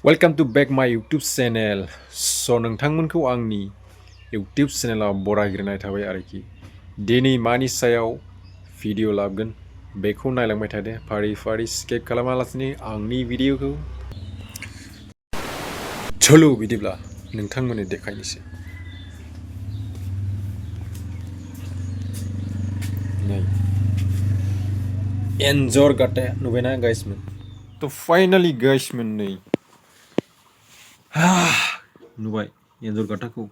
Welcome to back my YouTube channel. So नोंथांमोनखौ आंनि YouTube चेनेलाव बरायग्रोनाय थाबाय आरोखि। दिनै मानि सायाव भिडिअ लाबोगोन बेखौ नायलांबाय थादो फारि फारि स्किप खालामालासिनो आंनि भिडिअखौ। चलो बिदिब्ला नोंथांमोननो देखायनोसै। नै एन्जर गाटा नुबायना गाइसमोन? तो फाइनाली गाइसमोन नै नुबाय एन्जर गाटाखौ।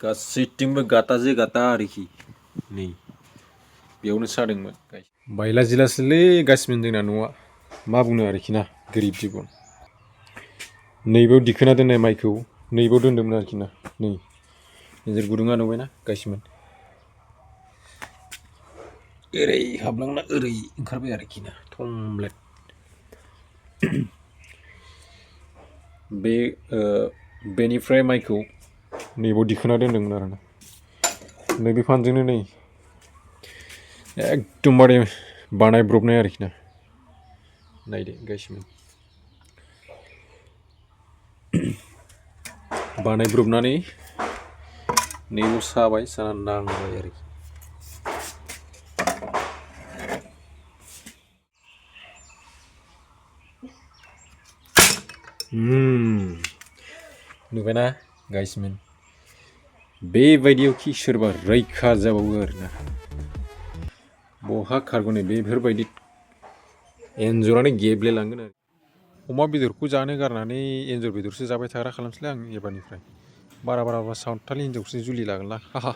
गासैथिंबो गाटाजे गाटा आरोखि नै बेयावनो सादोंमोन गाइस। बायला जिलासोलै गाइसमोन जोंना न'आ मा बुंनो आरोखि ना गोरिब जिबन। नैबेयाव दिखोना दोननाय माइखौ नैबेयाव दोन्दोंमोन आरोखि ना नै एन्जर गुदुङा नुबायना गाइसमोन। ओरै हाबलांना ओरै ओंखारबाय आरोखि ना थमब्लेट। बेनिफ्राय माइखौ नैबाव दिखोना दोन्दोंमोन आरोना नैबे फानजोंनो नै एकदमबारे बानायब्रबनाय आरोखि ना नायदो गाइसमोन। बानायब्रबनानै नैबाव साबाय सानानै नांबाय आरोखि। नुबायना गाइसमोन बेबायदियाव खि सोरबा रैखा जाबावो आरोना बहा खारग'नो बेफोरबायदि एन्जरानो गेब्लेलांगोन आरो। अमा बेदरखौ जानो गारनानै एन्जर बेदरसो जाबाय थाग्रा खालामसैलाय आं एबारनिफ्राय। बारा सावथालि हिनजावखौसो जुलि लागोनला हाहा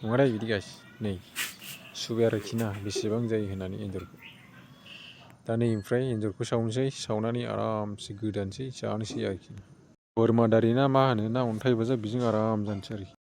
नङादा बिदि गाइस नै सुबाय आरोखि ना बेसेबां जायो होननानै एन्जरखौ। दा नैनिफ्राय एन्जरखौ सावनोसै सावनानै आरामसे गोदानोसै जानोसै आरोखि। बोरमा दारि ना मा होनो ना अन्थाइ बाजाब बेजों आराम जानोसै आरोखि।